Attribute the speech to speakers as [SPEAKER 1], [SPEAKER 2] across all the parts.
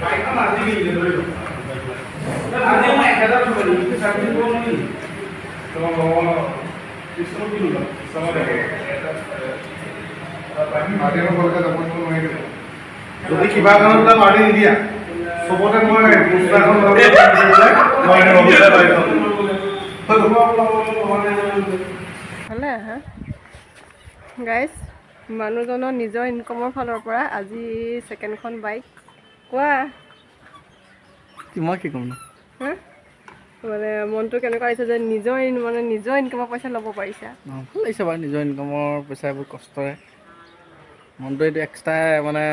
[SPEAKER 1] বাইকখন আজি কিনিলে ধৰি লওক। আজি মই 1000 টকা দিম, চাৰ্ভিচিং কৰিব নোৱাৰি। তো পিছৰ কি ল'লা?
[SPEAKER 2] পাৰ্টি এখন ভালকে যাব দিব নোৱাৰিলো। যদি কিবা কাৰণত বোলে পাৰ্টি নিদিয়া, চবতে মই পোষ্টাৰ এখন লগাই পেলাই মই এনে বাইকখন। হৈ গ'ল।
[SPEAKER 3] ভালে হা গাইজ, মানুহজনৰ নিজৰ ইনকমৰ ফালৰ পৰা আজি ছেকেণ্ডখন বাইক। কোৱা।
[SPEAKER 4] মই কি ক'ম?
[SPEAKER 3] হা, মানে মনটো কেনেকুৱা লাগিছে যে নিজৰ মানে নিজৰ ইনকমৰ পইচা ল'ব পাৰিছা?
[SPEAKER 4] অঁ, ভাল লাগিছে বাৰু। নিজৰ ইনকামৰ পইচা, এইবোৰ কষ্টৰে মনটো এইটো এক্সট্ৰা মানে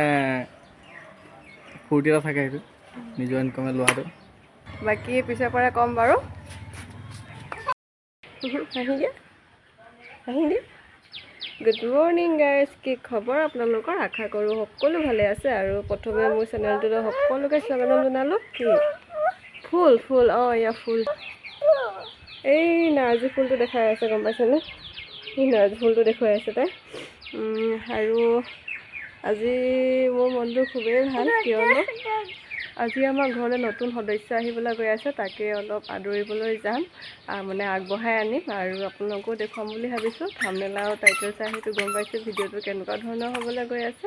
[SPEAKER 4] ফূৰ্তি এটা থাকে, সেইটো নিজৰ ইনকামে লোৱাটো।
[SPEAKER 3] বাকী পিছৰ পৰা ক'ম বাৰু। হাঁহি দিয়া, হাঁহি দিয়া। গুড মৰ্ণিং গাইজ, কি খবৰ আপোনালোকৰ? আশা কৰোঁ সকলো ভালে আছে। আৰু প্ৰথমে মোৰ চেনেলটোলৈ সকলোকে স্বাগতম জনালোঁ। কি ফুল ফুল? অঁ, এয়া ফুল। এই নাৰ্জী ফুলটো দেখাই আছে, গম পাইছেনে? এই নাৰ্জী ফুলটো দেখুৱাই আছে তাই। আৰু আজি মোৰ মনটো খুবেই ভাল, কিয়নো আজি আমাৰ ঘৰলৈ নতুন সদস্য আহিবলৈ গৈ আছে। তাকে অলপ আদৰিবলৈ যাম, মানে আগবঢ়াই আনিম আৰু আপোনালোকো দেখুৱাম বুলি ভাবিছোঁ। থামনেল আৰু টাইটেল চাই সেইটো গম পাইছোঁ ভিডিঅ'টো কেনেকুৱা ধৰণৰ হ'বলৈ গৈ আছে।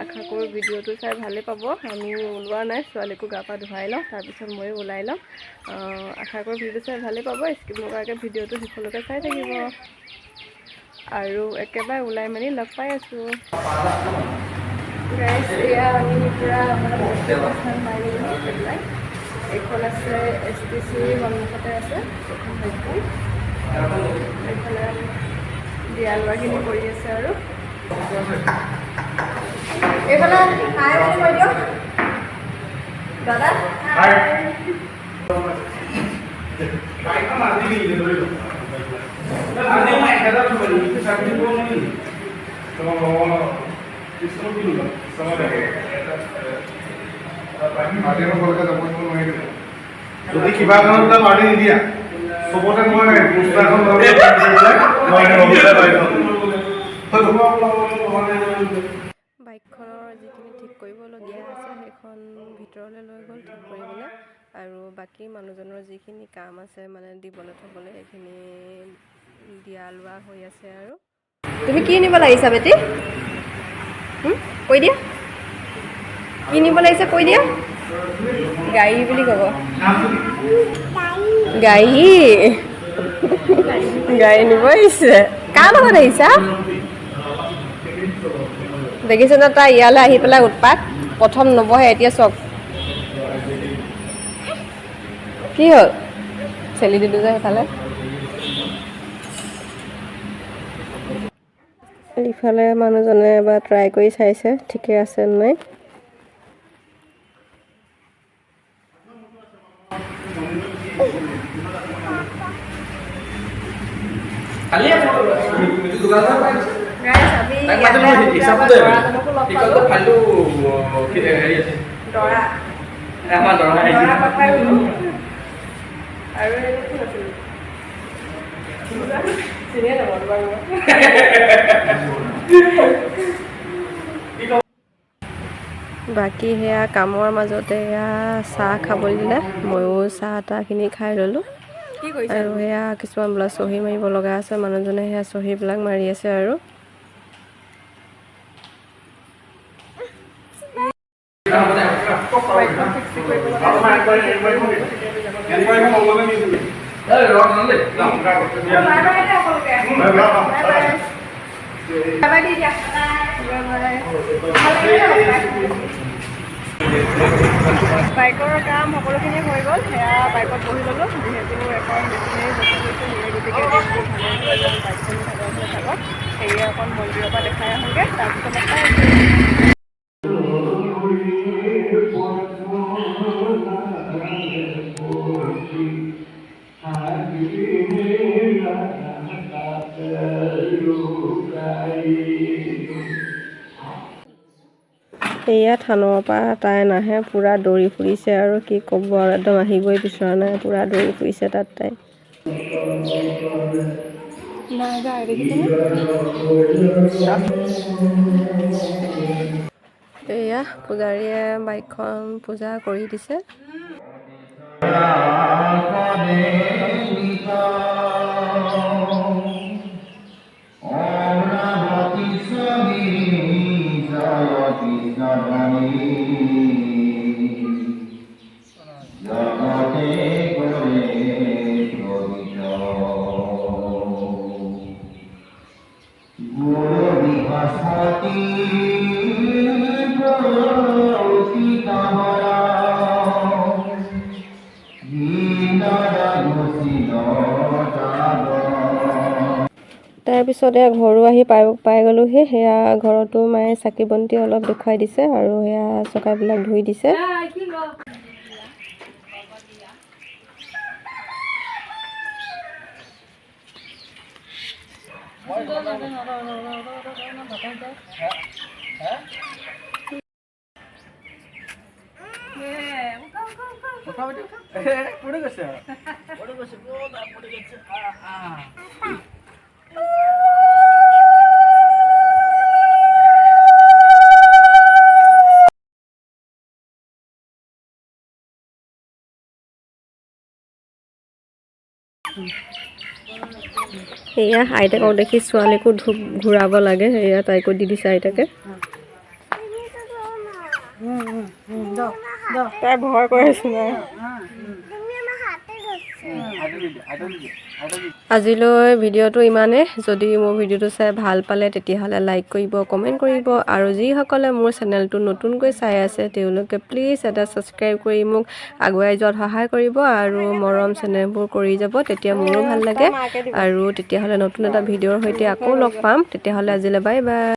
[SPEAKER 3] আশা কৰোঁ ভিডিঅ'টো চাই ভালেই পাব। আমি ওলোৱা নাই, ছোৱালীকো গা পা ধুৱাই লওঁ, তাৰপিছত ময়ো ওলাই ল'ম। আশা কৰোঁ ভিডিঅ'টো চাই ভালেই পাব। স্কিপ নকৰাকৈ ভিডিঅ'টো শেষলৈকে চাই থাকিব আৰু একেবাৰে ওলাই মেলি লগ পাই আছোঁ। গাইজ, এয়া আমি পূৰা মানে প্ৰস্থান পাই গ'লোঁ পেলাই। এইখন আছে এছটিচিৰ সন্মুখতে আছে এইখন বাইকখন। এইফালে দিয়া লোৱাখিনি কৰি আছে আৰু এইফালে হাই বুলি কৈ দিয়ক দাদা।
[SPEAKER 2] হাই।
[SPEAKER 1] বাইকখন আজি কিনিলে ধৰি লওক। আজি মই 1000 টকা দিম, চাৰ্ভিচিং কৰিব নোৱাৰি।
[SPEAKER 2] তো পিছৰ কি ল'লা? পাৰ্টি এখন ভালকে যাব দিব নোৱাৰিলো। যদি কিবা কাৰণত বোলে পাৰ্টি নিদিয়া, চবতে মই পোষ্টাৰ এখন লগাই পেলাই মই এনে বাইকখন। হৈ গ'ল।
[SPEAKER 3] বাইকখনৰ যিখিনি ঠিক কৰিবলগীয়া আছে, সেইখন ভিতৰলৈ লৈ গ'ল ঠিক কৰিবলৈ। আৰু বাকী মানুহজনৰ যিখিনি কাম আছে, মানে দিবলৈ থ'বলৈ, সেইখিনি দিয়া লোৱা হৈ আছে। আৰু তুমি কি নিব লাগিছা বেটি? কৈ দিয়া, কি নিব লাগিছে কৈ দিয়া। গাড়ী বুলি ক'ব। গাড়ী, গাড়ী নিব আহিছে। কাৰ লগত আহিছা? দেখিছে ন, তাই ইয়ালৈ আহি পেলাই উৎপাত। প্ৰথম নবহে, এতিয়া চাওক কি হ'ল। চেলি দিলোঁ যে সেইফালে। ইফালে মানুহজনে এবাৰ ট্ৰাই কৰি চাইছে ঠিকে আছে নে নাই।
[SPEAKER 4] কালি দোকানত
[SPEAKER 3] গাইজ, আমি ইয়াতে আহোঁতে আমাৰ দৰাজনকো লগ পালোঁ।
[SPEAKER 4] ফাইলটো হেৰি আছে।
[SPEAKER 3] দৰা।
[SPEAKER 4] আমাৰ দৰা আহিছে।
[SPEAKER 3] দৰা কথাই শুনো। আৰু এইটো কোন আছিল? চিনিয়ে নাপাওঁ তোমাক মই। বাকী সেয়া কামৰ মাজতে এয়া চাহ খাবলৈ দিলে, ময়ো চাহ তাহখিনি খাই ল'লোঁ। আৰু সেয়া কিছুমান বোলে চহী মাৰিব লগা আছে, মানুহজনে সেয়া চহীবিলাক মাৰি আছে। আৰু
[SPEAKER 4] এই ৰ নহ'লে।
[SPEAKER 3] বাই বাই দে সকলোকে। Bye bye, bye by the দিয়া। Bye bye. ভাল লাগিলে লগ পাই। বাইকৰ কাম সকলোখিনি হৈ গ'ল। সেয়া বাইকত বহি ল'লোঁ, যিহেতু এখন মেচিনেৰী বস্তু গৈছে সেয়ে, গতিকে দিনটো ভালে ভালে যাওক, বাইকখনো ভালে ভালে থাকক। সেয়ে অকণ মন্দিৰৰ পৰা দেখাই আহোঁগৈ, তাৰপিছত লগ পাই আছোঁ। এয়া থানৰ পৰা তাই নাহে, পূৰা দৌৰি ফুৰিছে আৰু কি ক'ব আৰু, একদম আহিবই বিচৰা নাই, পূৰা দৌৰি ফুৰিছে তাত তাই। নাযায়, দেখিছেনে? এয়া পূজাৰীয়ে বাইকখন পূজা কৰি দিছে। তাৰপিছত এয়া ঘৰো আহি পাই পাই গ'লোহি। সেয়া ঘৰতো মায়ে চাকি বন্তি অলপ দেখুৱাই দিছে আৰু সেয়া চকাবিলাক ধুই দিছে।
[SPEAKER 4] পৰি গৈছে, পৰি গৈছে, পৰি গৈছে।
[SPEAKER 3] এয়া আইতাকক দেখি ছোৱালীকো ধূপ ঘূৰাব লাগে, সেয়া তাইকো দি দিছে আইতাকে। তাই ভয় কৰি আছে নাই। আজিলৈ ভিডিঅ'টো ইমানেই। যদি মোৰ ভিডিঅ'টো চাই ভাল পালে তেতিয়াহ'লে লাইক কৰিব, কমেণ্ট কৰিব আৰু যিসকলে মোৰ চেনেলটো নতুনকৈ চাই আছে তেওঁলোকে প্লিজ এটা ছাবস্ক্ৰাইব কৰি মোক আগুৱাই যোৱাত সহায় কৰিব আৰু মৰম চেনেহবোৰ কৰি যাব, তেতিয়া মোৰো ভাল লাগে। আৰু তেতিয়াহ'লে নতুন এটা ভিডিঅ'ৰ সৈতে আকৌ লগ পাম। তেতিয়াহ'লে আজিলৈ বাই বাই।